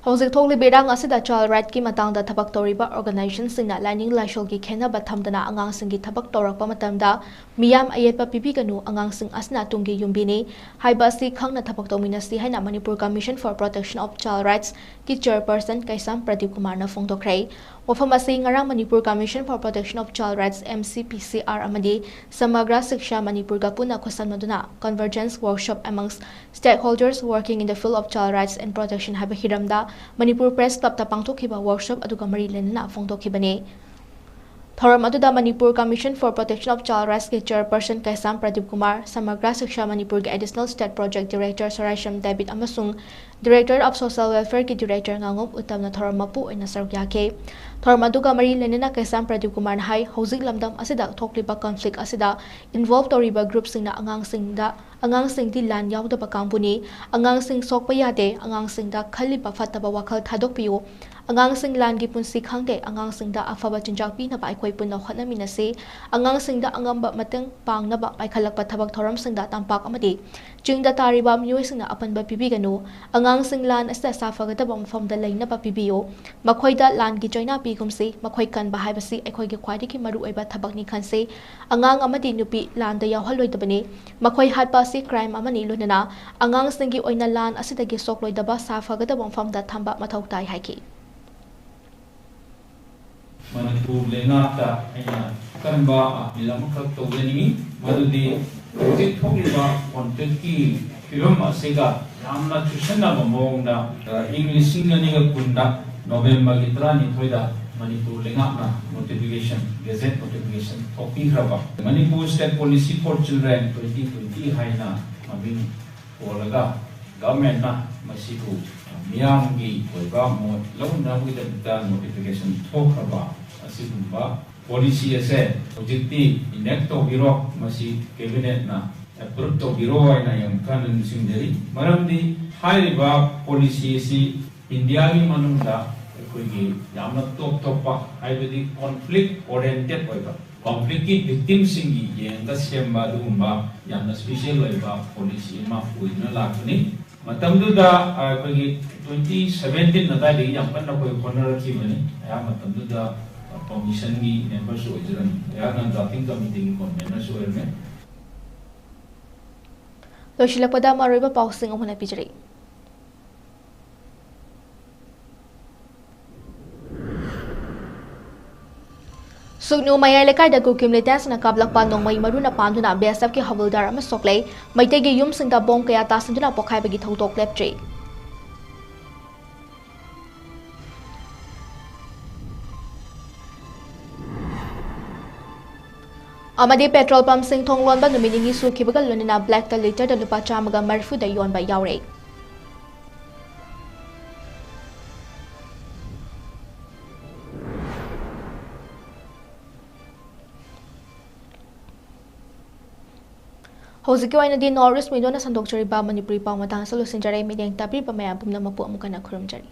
ꯍꯧꯖꯤꯛ ꯊꯣꯛꯂꯤꯕ ꯏꯔꯥꯡ ꯑꯁꯤꯗ ꯆꯥꯏꯜ ꯔꯥꯏꯠꯀꯤ ꯃꯇꯥꯡꯗ ꯊꯕꯛ ꯇꯧꯔꯤꯕ ꯑꯣꯔꯒꯅꯥꯏꯖꯦꯁꯟꯁꯤꯡꯅ ꯂꯥꯏꯅꯤꯡ ꯂꯥꯏꯁꯣꯜꯒꯤ ꯈꯦꯟꯅꯕ ꯊꯝꯗꯅ ꯑꯉꯥꯡꯁꯤꯡꯒꯤ ꯊꯕꯛ ꯇꯧꯔꯛꯄ ꯃꯇꯝꯗ ꯃꯤꯌꯥꯝ ꯑꯌꯦꯠꯄ ꯄꯤꯕꯤꯒꯅꯨ, ꯑꯉꯥꯡꯁꯤꯡ ꯑꯁꯤꯅ ꯇꯨꯡꯒꯤ ꯌꯨꯝꯕꯤꯅꯤ ꯍꯥꯏꯕ ꯑꯁꯤ ꯈꯪꯅ ꯊꯕꯛ ꯇꯧꯃꯤꯟꯅꯁꯤ ꯍꯥꯏꯅ Manipur Commission for Protection of Child Rightsꯀꯤ ꯆꯦꯌꯔꯄꯔꯁꯟ ꯀꯩꯁꯥꯝ ꯄ꯭ꯔꯗꯤꯞ ꯀꯨꯃꯥꯔꯅ ꯐꯣꯡꯗꯣꯛꯈ꯭ꯔꯦ꯫ ꯋꯥꯐꯝ ꯑꯁꯤ ꯉꯔꯥꯡ Manipur Commission for Protection of Child Rights, M C P C R, ꯑꯃꯗꯤ ꯁꯃꯒ꯭ꯔ ꯁꯤꯛꯁꯥ ꯃꯅꯤꯄꯨꯔꯒ ꯄꯨꯟꯅ ꯈꯨꯠꯁꯝꯅꯗꯨꯅ Convergence Workshop amongst Stakeholders Working in the Field of Child Rights and Protection ꯍꯥꯏꯕ ꯍꯤꯔꯝꯗ Manipur press ꯀ꯭ꯂꯕꯇ ꯄꯥꯡꯊꯣꯛꯈꯤꯕ workshop ꯑꯗꯨꯒ ꯃꯔꯤ ꯂꯩꯅꯅ ꯐꯣꯡꯗꯣꯛꯈꯤꯕꯅꯤ꯫ ꯊꯧꯔꯝ ꯑꯗꯨꯗ Manipur Commission for Protection of Child Rightsꯀꯤ ꯆꯦꯌꯔꯄꯔꯁꯟ ꯀꯩꯁꯥꯝ ꯄ꯭ꯔꯗꯤꯞ ꯀꯨꯃꯥꯔ, ꯁꯃꯒ꯭ꯔ ꯁꯤꯛꯁꯥ ꯃꯅꯤꯄꯨꯔꯒꯤ Additional State Project Director Soraisam Debit ꯑꯃꯁꯨꯡ Director of Social Welfareꯀꯤ Director ꯉꯥꯉꯣꯝ ꯎꯠꯇꯝꯅ ꯊꯧꯔꯝ ꯃꯄꯨ ꯑꯣꯏꯅ ꯁꯔꯨꯛ ꯌꯥꯈꯤ꯫ ꯊꯧꯔꯝ ꯑꯗꯨꯒ ꯃꯔꯤ ꯂꯩꯅꯅ ꯀꯩꯁꯥꯝ ꯄ꯭ꯔꯗꯤꯞ ꯀꯨꯃꯥꯔꯅ ꯍꯥꯏ, ꯍꯧꯖꯤꯛ ꯂꯝꯗꯝ ꯑꯁꯤꯗ ꯊꯣꯛꯂꯤꯕ ꯀꯟꯐ꯭ꯂꯤꯛ ꯑꯁꯤꯗ ꯏꯟꯚꯣꯜꯕ ꯇꯧꯔꯤꯕ ꯒ꯭ꯔꯨꯞꯁꯤꯡꯅ ꯑꯉꯥꯡꯁꯤꯡꯗ, ꯑꯉꯥꯡꯁꯤꯡꯗꯤ ꯂꯥꯟ ꯌꯥꯎꯗꯕ ꯀꯥꯡꯕꯨꯅꯤ, ꯑꯉꯥꯡꯁꯤꯡ ꯁꯣꯛꯄ ꯌꯥꯗꯦ, ꯑꯉꯥꯡꯁꯤꯡꯗ ꯈꯜꯂꯤꯕ ꯐꯠꯇꯕ ꯋꯥꯈꯜ ꯊꯥꯗꯣꯛꯄꯤꯌꯨ, ꯑꯉꯥꯡꯁꯤꯡ ꯂꯥꯟꯒꯤ ꯄꯨꯟꯁꯤ ꯈꯪꯗꯦ, ꯑꯉꯥꯡꯁꯤꯡꯗ ꯑꯐꯕ ꯆꯤꯟꯖꯥꯛ ꯄꯤꯅꯕ ꯑꯩꯈꯣꯏ ꯄꯨꯟꯅ ꯍꯣꯠꯅꯃꯤꯟꯅꯁꯤ, ꯑꯉꯥꯡꯁꯤꯡꯗ ꯑꯉꯝꯕ ꯃꯇꯦꯡ ꯄꯥꯡꯅꯕ ꯄꯥꯏꯈꯠꯂꯛꯄ ꯊꯕꯛ ꯊꯧꯔꯝꯁꯤꯡꯗ ꯇꯝꯄꯥꯛ ꯑꯃꯗꯤ ꯆꯤꯡꯗ ꯇꯥꯔꯤꯕ ꯃꯤꯑꯣꯏꯁꯤꯡꯅ ꯑꯄꯟꯕ ꯄꯤꯕꯤꯒꯅꯨ, ꯑꯉꯥꯡꯁꯤꯡ ꯂꯥꯟ ꯑꯁꯤꯗ ꯁꯥꯐꯒꯗꯕ ꯃꯐꯝꯗ ꯂꯩꯅꯕ ꯄꯤꯕꯤꯌꯨ, ꯃꯈꯣꯏꯗ ꯂꯥꯟꯒꯤ ꯆꯩꯅꯥ ꯄꯤꯒꯨꯝꯁꯤ, ꯃꯈꯣꯏ ꯀꯟꯕ ꯍꯥꯏꯕꯁꯤ ꯑꯩꯈꯣꯏꯒꯤ ꯈ꯭ꯋꯥꯏꯗꯒꯤ ꯃꯔꯨꯑꯣꯏꯕ ꯊꯕꯛꯅꯤ ꯈꯟꯁꯤ꯫ ꯑꯉꯥꯡ ꯑꯃꯗꯤ ꯅꯨꯄꯤ ꯂꯥꯟꯗ ꯌꯥꯎꯍꯜꯂꯣꯏꯗꯕꯅꯤ꯫ ꯃꯈꯣꯏ ꯍꯥꯠꯄ ꯑꯁꯤ ꯀ꯭ꯔꯥꯏꯝ ꯑꯃꯅꯤ, ꯂꯣꯏꯅꯅ ꯑꯉꯥꯡꯁꯤꯡꯒꯤ ꯑꯣꯏꯅ ꯂꯥꯟ ꯑꯁꯤꯗꯒꯤ ꯁꯣꯛꯂꯣꯏꯗꯕ ꯁꯥꯐꯒꯗꯕ ꯃꯐꯝꯗ ꯊꯝꯕ ꯃꯊꯧ ꯇꯥꯏ ꯍꯥꯏꯈꯤ꯫ ꯃꯅꯤꯄꯨꯔ ꯂꯩꯉꯥꯛꯇ ꯑꯩꯅ ꯑꯀꯟꯕ ꯑꯄꯤꯜ ꯑꯃꯈꯛ ꯇꯧꯖꯅꯤꯡꯏ, ꯃꯗꯨꯗꯤ ꯍꯧꯖꯤꯛ ꯊꯣꯛꯂꯤꯕ ꯀꯣꯟꯐ꯭ꯂꯤꯛꯀꯤ ꯐꯤꯕꯝ ꯑꯁꯤꯒ ꯌꯥꯝꯅ ꯆꯨꯁꯟꯅꯕ ꯃꯑꯣꯡꯗ, ꯑ, ꯏꯪ ꯂꯤꯁꯤꯡ ꯑꯅꯤꯒ ꯀꯨꯟꯗ ꯅꯣꯕꯦꯝꯕꯔꯒꯤ ꯇꯔꯥꯅꯤꯊꯣꯏꯗ ꯃꯅꯤꯄꯨꯔ ꯂꯩꯉꯥꯛꯅ ꯅꯣꯇꯤꯐꯤꯀꯦꯁꯟ, ꯒꯦꯖꯦꯠ ꯅꯣꯇꯤꯐꯤꯀꯦꯁꯟ ꯊꯣꯛꯄꯤꯈ꯭ꯔꯕ Manipur State Policy for Children twenty twenty ꯍꯥꯏꯅ ꯃꯃꯤꯡ ꯊꯣꯜꯂꯒ ꯒꯚꯔꯟꯃꯦꯟꯠꯅ ꯃꯁꯤꯕꯨ ꯃꯤꯌꯥꯝꯒꯤ ꯑꯣꯏꯕ ꯃꯣꯠ ꯂꯧꯅꯕꯒꯤꯗꯃꯛꯇ ꯅꯣꯇꯤꯐꯤꯀꯦꯁꯟ ꯊꯣꯛꯈ꯭ꯔꯕ ꯑꯁꯤꯒꯨꯝꯕ ꯄꯣꯂꯤꯁꯤ ꯑꯁꯦ ꯍꯧꯖꯤꯛꯇꯤ ꯏꯅꯦꯛ ꯇꯧꯕꯤꯔꯣ, ꯃꯁꯤ ꯀꯦꯕꯤꯅꯦꯠꯅ ꯑꯦꯄ꯭ꯔꯨꯞ ꯇꯧꯕꯤꯔꯣ ꯍꯥꯏꯅ ꯑꯩ ꯑꯃꯨꯛꯀ ꯍꯟꯅ ꯅꯤꯡꯁꯤꯡꯖꯔꯤ꯫ ꯃꯔꯝꯗꯤ ꯍꯥꯏꯔꯤꯕ ꯄꯣꯂꯤꯁꯤ ꯑꯁꯤ ꯏꯟꯗꯤꯌꯥꯒꯤ ꯃꯅꯨꯡꯗ ꯑꯩꯈꯣꯏꯒꯤ ꯌꯥꯝꯅ ꯇꯣꯞ ꯇꯣꯞꯄ, ꯍꯥꯏꯕꯗꯤ ꯀꯣꯟꯐ꯭ꯂꯤꯛ ꯑꯣꯔꯤꯌꯦꯟꯇꯦꯠ ꯑꯣꯏꯕ, ꯀꯣꯟꯐ꯭ꯂꯤꯛꯀꯤ ꯚꯤꯛꯇꯤꯝꯁꯤꯡꯒꯤ ꯌꯦꯡꯉꯒ ꯁꯦꯝꯕ ꯑꯗꯨꯒꯨꯝꯕ ꯌꯥꯝꯅ ꯁ꯭ꯄꯤꯁꯦꯜ ꯑꯣꯏꯕ ꯄꯣꯂꯤꯁꯤ ꯑꯃ ꯑꯣꯏꯗꯨꯅ ꯂꯥꯛꯄꯅꯤ꯫ ꯃꯇꯝꯗꯨꯗ ꯑꯩꯈꯣꯏꯒꯤ ꯇ꯭ꯋꯦꯟꯇꯤ ꯁꯚꯦꯟꯇꯤꯟ ꯑꯗꯨꯋꯥꯏꯗꯒꯤ ꯌꯥꯝ ꯀꯟꯅ ꯑꯩꯈꯣꯏ ꯍꯣꯠꯅꯔꯛꯈꯤꯕꯅꯤ꯫ ꯑꯩꯍꯥꯛ ꯃꯇꯝꯗꯨꯗ ꯀꯃꯤꯁꯟꯒꯤ ꯃꯦꯝꯕꯔꯁꯨ ꯑꯣꯏꯖꯔꯝꯃꯤ꯫ ꯑꯩꯍꯥꯛꯅ ꯗ꯭ꯔꯥꯐꯇꯤꯡ ꯀꯃꯤꯇꯤꯒꯤ ꯀꯣꯟꯚꯦꯅꯔꯁꯨ ꯑꯣꯏꯔꯝꯃꯦ꯫ ꯂꯣꯏꯁꯤꯜꯂꯛꯄꯗ ꯃꯔꯨꯑꯣꯏꯕ ꯄꯥꯎꯁꯤꯡ ꯑꯃꯨꯛ ꯍꯟꯅ ꯄꯤꯖꯔꯛꯏ꯫ ꯁꯨꯛꯅꯨ ꯃꯌꯥꯏ ꯂꯩꯀꯥꯏꯗ ꯀꯨꯀꯤ ꯃꯤꯂꯤꯇꯦꯟꯁꯅ ꯀꯥꯞꯂꯛꯄ ꯅꯣꯡꯃꯩ ꯃꯔꯨꯅ ꯄꯥꯟꯗꯨꯅ ꯕꯤ ꯑꯦꯁ ꯑꯦꯐꯀꯤ ꯍꯋꯜꯗꯥꯔ ꯑꯃ ꯁꯣꯛꯂꯦ꯫ ꯃꯩꯇꯩꯒꯤ ꯌꯨꯝꯁꯤꯡꯗ ꯕꯣꯝ ꯀꯌꯥ ꯇꯥꯁꯤꯟꯗꯨꯅ ꯄꯣꯈꯥꯏꯕꯒꯤ ꯊꯧꯗꯣꯛ ꯂꯦꯞꯇ꯭ꯔꯤ꯫ ꯑꯃꯗꯤ ꯄꯦꯇ꯭ꯔꯣꯜ ꯄꯝꯁꯤꯡ ꯊꯣꯡ ꯂꯣꯟꯕ ꯅꯨꯃꯤꯠ ꯅꯤꯅꯤ ꯁꯨꯈꯤꯕꯒ ꯂꯣꯏꯅꯅ ꯕ꯭ꯂꯦꯛꯇ ꯂꯤꯇꯔꯗ ꯂꯨꯄꯥ ꯆꯥꯝꯃꯒ ꯃꯔꯤꯐꯨꯗ ꯌꯣꯟꯕ ꯌꯥꯎꯔꯦ꯫ ꯍꯧꯖꯤꯛꯀꯤ ꯑꯣꯏꯅꯗꯤ ꯅꯣꯔꯠ ꯏꯁ ꯃꯤꯗꯣꯅ ꯁꯟꯗꯣꯛꯆꯔꯤꯕ ꯃꯅꯤꯄꯨꯔꯤ ꯄꯥꯎ ꯃꯇꯥꯡ ꯑꯁꯤ ꯂꯣꯏꯁꯤꯟꯖꯔꯦ꯫ ꯃꯤꯠꯌꯦꯡ ꯇꯥꯕꯤꯔꯤꯕ ꯃꯌꯥꯝ ꯄꯨꯝꯅꯃꯛꯄꯨ ꯑꯃꯨꯛ ꯍꯟꯅ ꯈꯨꯔꯨꯝꯖꯔꯤ꯫